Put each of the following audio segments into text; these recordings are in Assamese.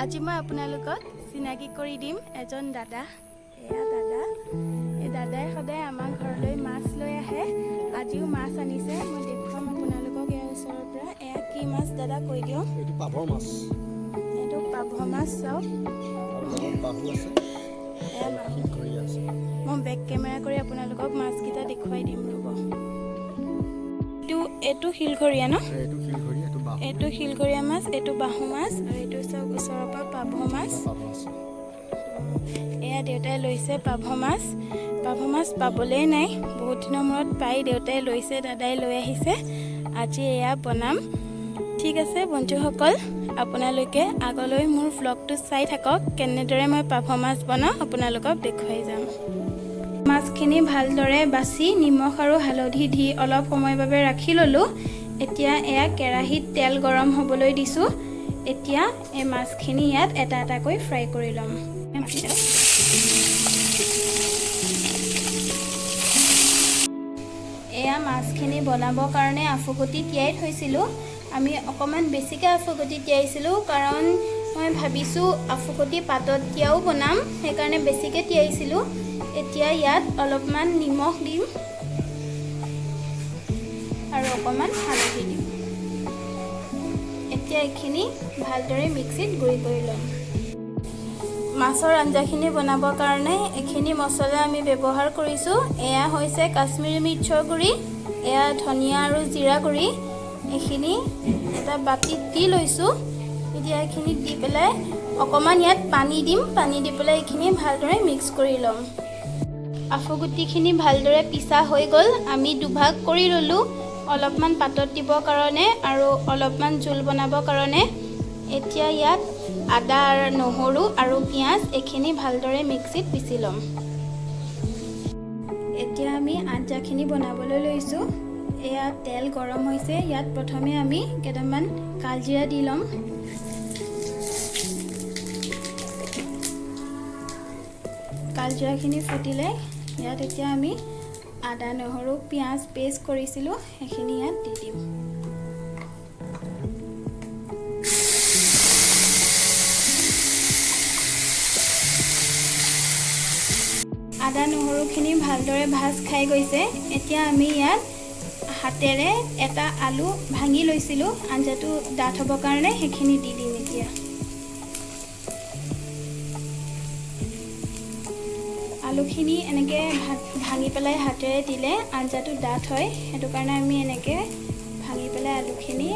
আজি মই আপোনালোকক চিনাকি কৰি দিম এজন দাদা। এয়া দাদা। এই দাদাই সদায় আমাৰ ঘৰলৈ মাছ লৈ আহে। আজিও মাছ আনিছে, মই দেখুৱাম আপোনালোকক ইয়াৰ ওচৰৰ পৰা। এয়া কি মাছ দাদা, কৈ দিয়ক। এইটো পাভ মাছ। এইটো পাভ মাছ, চাওক। আৰু লগত বাহু আছে। এয়া বাহু। শিলঘৰীয়া আছে। মই বেক কেমেৰা কৰি আপোনালোকক মাছকেইটা দেখুৱাই দিম, ৰ'ব। এইটো শিলঘৰীয়া ন? এইটো শিলঘৰীয়া, এইটো বাহু। এইটো শিলঘৰীয়া মাছ, এইটো বাহু মাছ আৰু এইটো চাওক ওচৰৰ পৰা পাভ মাছ। পাভ আছে। এয়া দেউতাই লৈছে পাভ মাছ। পাভ মাছ পাবলৈই নাই, বহুত দিনৰ মূৰত পাই দেউতাই লৈছে, দাদাই লৈ আহিছে। আজি এয়া বনাম। ঠিক আছে বন্ধুসকল, আপোনালোকে আগলৈ মোৰ ভ্লগটো চাই থাকক। কেনেদৰে মই পাভ মাছ বনাওঁ আপোনালোকক দেখুৱাই যাম। মাছখিনি ভালদৰে বাছি নিমখ আৰু হালধি দি অলপ সময়ৰ বাবে ৰাখি ল'লোঁ। এতিয়া এয়া কেৰাহীত তেল গৰম হ'বলৈ দিছোঁ। এতিয়া এই মাছখিনি ইয়াত এটা এটাকৈ ফ্ৰাই কৰি ল'ম। এয়া মাছখিনি বনাবৰ কাৰণে আফুগুটি তিয়াই থৈছিলোঁ। আমি অকণমান বেছিকৈ আফুগুটি তিয়াইছিলোঁ, কাৰণ মই ভাবিছোঁ আফুগুটি পাতত দিয়াও বনাম, সেইকাৰণে বেছিকৈ তিয়াইছিলোঁ। এতিয়া ইয়াত অলপমান নিমখ দিম আৰু অকণমান হালধি দিম। এতিয়া এইখিনি ভালদৰে মিক্সিত গুড়ি কৰি ল'ম। মাছৰ আঞ্জাখিনি বনাবৰ কাৰণে এইখিনি মছলা আমি ব্যৱহাৰ কৰিছোঁ। এয়া হৈছে কাশ্মীৰী মিৰ্চৰ গুড়ি, এয়া ধনিয়া আৰু জিৰা গুড়ি। এইখিনি এটা বাতিত দি লৈছোঁ। এতিয়া এইখিনি দি পেলাই অকণমান ইয়াত পানী দিম। পানী দি পেলাই এইখিনি ভালদৰে মিক্স কৰি ল'ম। আফুগুটিখিনি ভালদৰে পিছা হৈ গ'ল। আমি দুভাগ কৰি ল'লোঁ, অলপমান পাতত দিবৰ কাৰণে আৰু অলপমান জোল বনাবৰ কাৰণে। এতিয়া ইয়াত আদা আৰু নহৰু আৰু পিঁয়াজ এইখিনি ভালদৰে মিক্সিত পিচি ল'ম। এতিয়া আমি আঞ্জাখিনি বনাবলৈ লৈছোঁ। এয়া তেল গৰম হৈছে। ইয়াত প্ৰথমে আমি কেইটামান কালজিৰা দি ল'ম। কালজিৰাখিনি ফুটিলে ইয়াত এতিয়া আমি আদা, নহৰু, পিঁয়াজ পেষ্ট কৰিছিলোঁ, সেইখিনি ইয়াত দি দিম। আদা নহৰুখিনি ভালদৰে ভাজ খাই গৈছে। এতিয়া আমি ইয়াত হাতেৰে এটা আলু ভাঙি লৈছিলোঁ আঞ্জাটো ডাঠ হ'বৰ কাৰণে, সেইখিনি দি দিম। এতিয়া আলুখিনি এনেকৈ ভাঙি পেলাই হাতেৰে দিলে আঞ্জাটো ডাঠ হয়, সেইটো কাৰণে আমি এনেকৈ ভাঙি পেলাই আলুখিনি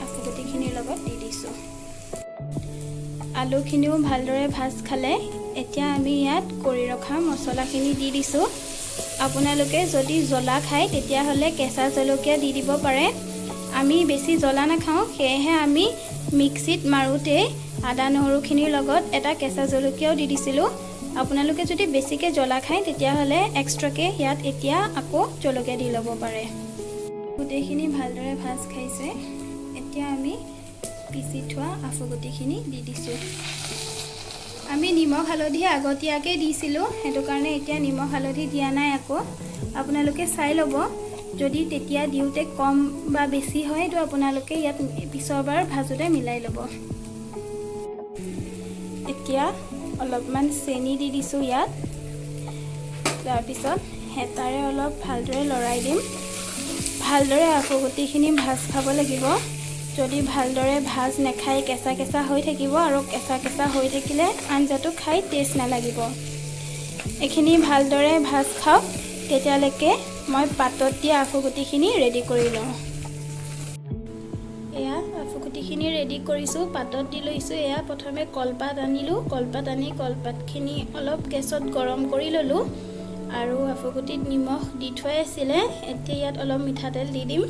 আফুগুটিখিনিৰ লগত দি দিছোঁ। আলুখিনিও ভালদৰে ভাজ খালে। এতিয়া আমি ইয়াত কৰি ৰখা মছলাখিনি দি দিছোঁ। আপোনালোকে যদি জ্বলা খায়, তেতিয়াহ'লে কেঁচা জলকীয়া দি দিব পাৰে। আমি বেছি জ্বলা নাখাওঁ, সেয়েহে আমি মিক্সিত মাৰোঁতেই আদা নহৰুখিনিৰ লগত এটা কেঁচা জলকীয়াও দি দিছিলোঁ। আপোনালোকে যদি বেছিকৈ জ্বলা খায়, তেতিয়াহ'লে এক্সট্ৰাকৈ ইয়াত এতিয়া আকৌ জলকীয়া দি ল'ব পাৰে। গোটেইখিনি ভালদৰে ভাজ খাইছে। এতিয়া আমি পিচি থোৱা আফুগুটিখিনি দি দিছোঁ। আমি নিমখ হালধি আগতীয়াকৈ দিছিলোঁ, সেইটো কাৰণে এতিয়া নিমখ হালধি দিয়া নাই আকৌ। আপোনালোকে চাই ল'ব, যদি তেতিয়া দিওঁতে কম বা বেছি হয়, সেইটো আপোনালোকে ইয়াত পিছৰবাৰ ভাজোঁতে মিলাই ল'ব। এতিয়া অলপমান চেনি দি দিছোঁ ইয়াত। তাৰপিছত হেতাৰে অলপ ভালদৰে লৰাই দিম। ভালদৰে আফুগুটিখিনি ভাজ খাব লাগিব। যদি ভালদৰে ভাজ নেখায়, কেঁচা কেঁচা হৈ থাকিব আৰু কেঁচা কেঁচা হৈ থাকিলে আঞ্জাটো খাই টেষ্ট নালাগিব। এইখিনি ভালদৰে ভাজ খাওক, তেতিয়ালৈকে মই পাতত দিয়া আফুগুটিখিনি ৰেডি কৰি লওঁ। এয়া আফুগুটিখিনি ৰেডি কৰিছোঁ, পাতত দি লৈছোঁ। এয়া প্ৰথমে কলপাত আনিলোঁ। কলপাত আনি কলপাতখিনি অলপ গেছত গৰম কৰি ল'লোঁ আৰু আফুগুটিত নিমখ দি থোৱাই আছিলে। এতিয়া ইয়াত অলপ মিঠাতেল দি দিম।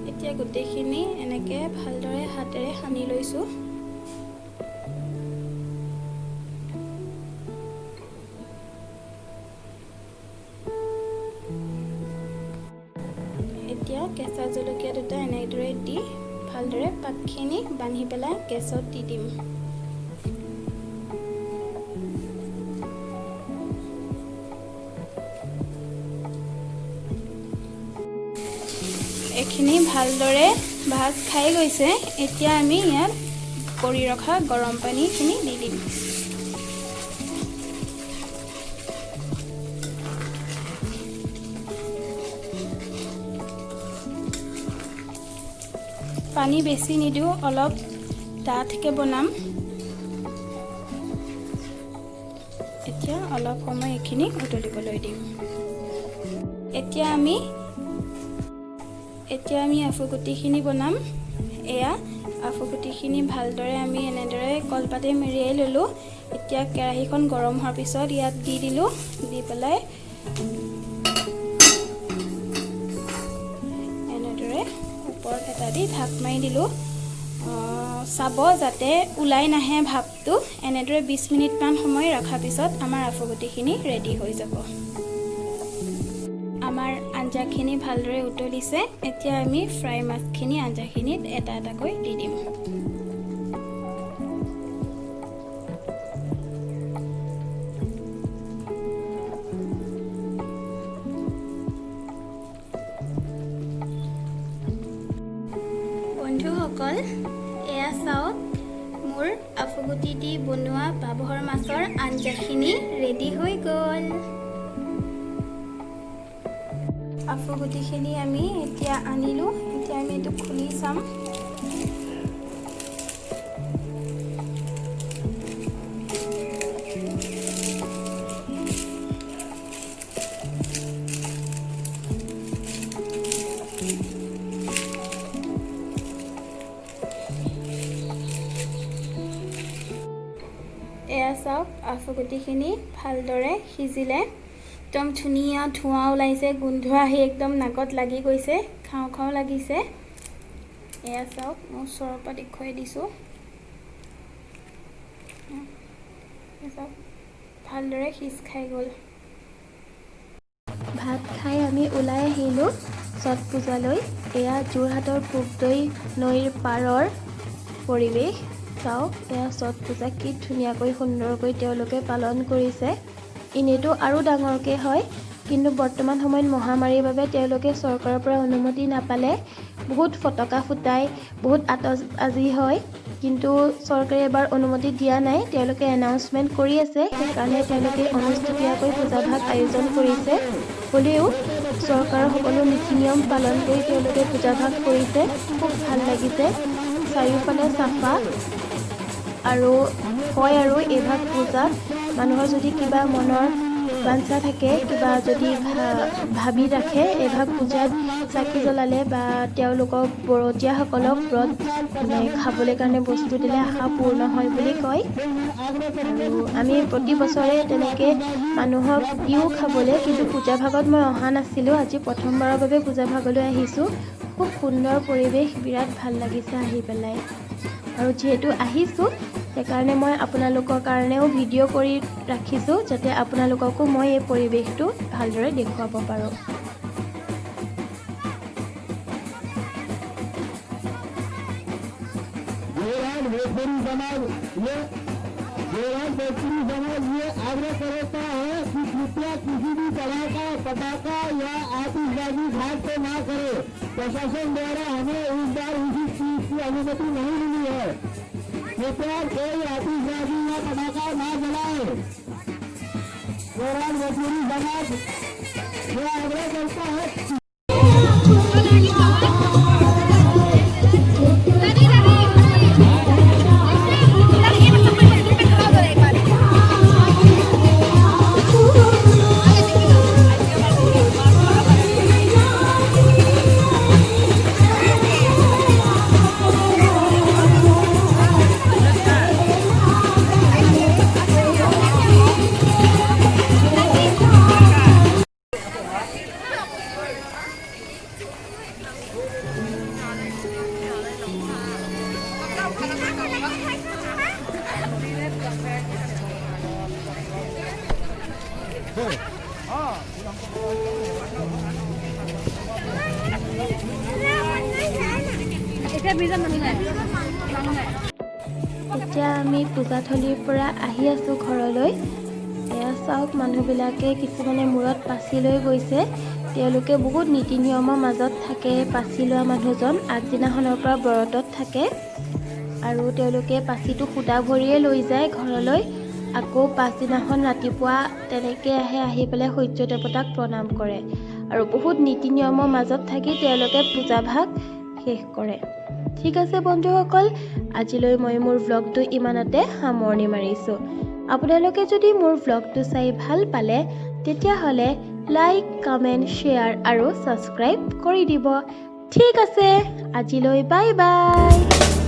এতিয়া গোটেইখিনি এনেকৈ ভালদৰে হাতেৰে সানি লৈছোঁ। এতিয়া কেঁচা জলকীয়া দুটা এনেদৰে দি ভালদৰে পাতখিনি বান্ধি পেলাই গেছত দি দিম। এইখিনি ভালদৰে ভাজ খাই গৈছে। এতিয়া আমি ইয়াত কৰি ৰখা গৰম পানীখিনি দি দিম। পানী বেছি নিদিওঁ, অলপ ডাঠকৈ বনাম। এতিয়া অলপ সময় এইখিনি উতলিবলৈ দিম। এতিয়া আমি আফুগুটিখিনি বনাম। এয়া আফুগুটিখিনি ভালদৰে আমি এনেদৰে কলপাতে মেৰিয়াই ল'লোঁ। এতিয়া কেৰাহীখন গৰম হোৱাৰ পিছত ইয়াত দি দিলোঁ। দি পেলাই এনেদৰে ওপৰত এটা দি ঢাক মাৰি দিলোঁ। চাব যাতে ওলাই নাহে ভাপটো। এনেদৰে 20 মিনিটমান সময় ৰখাৰ পিছত আমাৰ আফুগুটিখিনি ৰেডি হৈ যাব। আমাৰ আঞ্জাখিনি ভালদৰে উতলিছে। এতিয়া আমি ফ্ৰাই মাছখিনি আঞ্জাখিনিত এটা এটাকৈ দি দিম। বন্ধুসকল, এয়া চাওক, মোৰ আফুগুটি দি বনোৱা বাভৰ মাছৰ আঞ্জাখিনি ৰেডি হৈ গ'ল। আফুগুটিখিনি আমি এতিয়া আনিলোঁ। এতিয়া আমি এইটো খুলি চাম। এয়া চাওক, আফুগুটিখিনি ভালদৰে সিজিলে। একদম ধুনীয়া ধোঁৱা ওলাইছে, গোন্ধ আহি একদম নাকত লাগি গৈছে, খাওঁ খাওঁ লাগিছে। এয়া চাওক, মই ওচৰৰ পৰা দেখুৱাই দিছোঁ। এয়া চাওক, ভালদৰে সিজ খাই গ'ল। ভাত খাই আমি ওলাই আহিলোঁ ছট পূজালৈ। এয়া যোৰহাটৰ ভোগদৈ নৈৰ পাৰৰ পৰিৱেশ। চাওক, এয়া ছট পূজা কি ধুনীয়াকৈ সুন্দৰকৈ তেওঁলোকে পালন কৰিছে। এনেইতো আৰু ডাঙৰকৈ হয়, কিন্তু বৰ্তমান সময়ত মহামাৰীৰ বাবে তেওঁলোকে চৰকাৰৰ পৰা অনুমতি নাপালে। বহুত ফটকা ফুটাই, বহুত আতচবাজি হয়, কিন্তু চৰকাৰে এবাৰ অনুমতি দিয়া নাই। তেওঁলোকে এনাউন্সমেণ্ট কৰি আছে, সেইকাৰণে তেওঁলোকে অনুষ্টুপীয়াকৈ পূজাভাগ আয়োজন কৰিছে। হ'লেও চৰকাৰৰ সকলো নীতি নিয়ম পালন কৰি তেওঁলোকে পূজাভাগ কৰিছে। খুব ভাল লাগিছে। চাৰিওফালে চাফা। আৰু কয় আৰু এইভাগ পূজাত মানুহৰ যদি কিবা মনৰ বাঞ্ছা থাকে, কিবা যদি ভাবি ৰাখে, এইভাগ পূজাত চাকি জ্বলালে বা তেওঁলোকক বৰতীয়াসকলক ব্ৰত মানে খাবলৈ কাৰণে বস্তু দিলে আশা পূৰ্ণ হয় বুলি কয়। আৰু আমি প্ৰতি বছৰে তেনেকৈ মানুহক দিওঁ খাবলৈ, কিন্তু পূজা ভাগত মই অহা নাছিলোঁ। আজি প্ৰথমবাৰৰ বাবে পূজা ভাগলৈ আহিছোঁ। খুব সুন্দৰ পৰিৱেশ, বিৰাট ভাল লাগিছে আহি পেলাই। আৰু যিহেতু আহিছোঁ, সেইকাৰণে মই আপোনালোকৰ কাৰণেও ভিডিঅ' কৰি ৰাখিছোঁ, যাতে আপোনালোককো মই এই পৰিৱেশটো ভালদৰে দেখুৱাব পাৰোঁ। जोरहाट भोजपुरी समाज ये आग्रह करता है कि कृपया किसी भी तरह का पटाखा या आतिशबाजी घाट पे ना करे। प्रशासन द्वारा हमें इस बार इसी चीज की अनुमति नहीं मिली है। कृपया कोई आतिशबाजी या पटाखा ना जलाए। जोरहाट भोजपुरी समाज ये आग्रह करता है। এতিয়া আমি পূজাথলীৰ পৰা আহি আছোঁ ঘৰলৈ। এয়া চাওক, মানুহবিলাকে কিছুমানে মূৰত পাচি লৈ গৈছে। তেওঁলোকে বহুত নীতি নিয়মৰ মাজত থাকে। পাচি লোৱা মানুহজন আগদিনাখনৰ পৰা ব্ৰতত থাকে আৰু তেওঁলোকে পাচিটো সুদা ভৰিয়ে লৈ যায় ঘৰলৈ। আকৌ পাছদিনাখন ৰাতিপুৱা তেনেকৈ আহে, আহি পেলাই সূৰ্য দেৱতাক প্ৰণাম কৰে আৰু বহুত নীতি নিয়মৰ মাজত থাকি তেওঁলোকে পূজাভাগ শেষ কৰে। ঠিক আছে বন্ধুসকল, আজিলৈ মই মোৰ ভ্লগটো ইমানতে সামৰণি মাৰিছোঁ। আপোনালোকে যদি মোৰ ভ্লগটো চাই ভাল পালে, তেতিয়াহ'লে লাইক, কমেণ্ট, শ্বেয়াৰ আৰু ছাবস্ক্ৰাইব কৰি দিব। ঠিক আছে, আজিলৈ বাই বাই।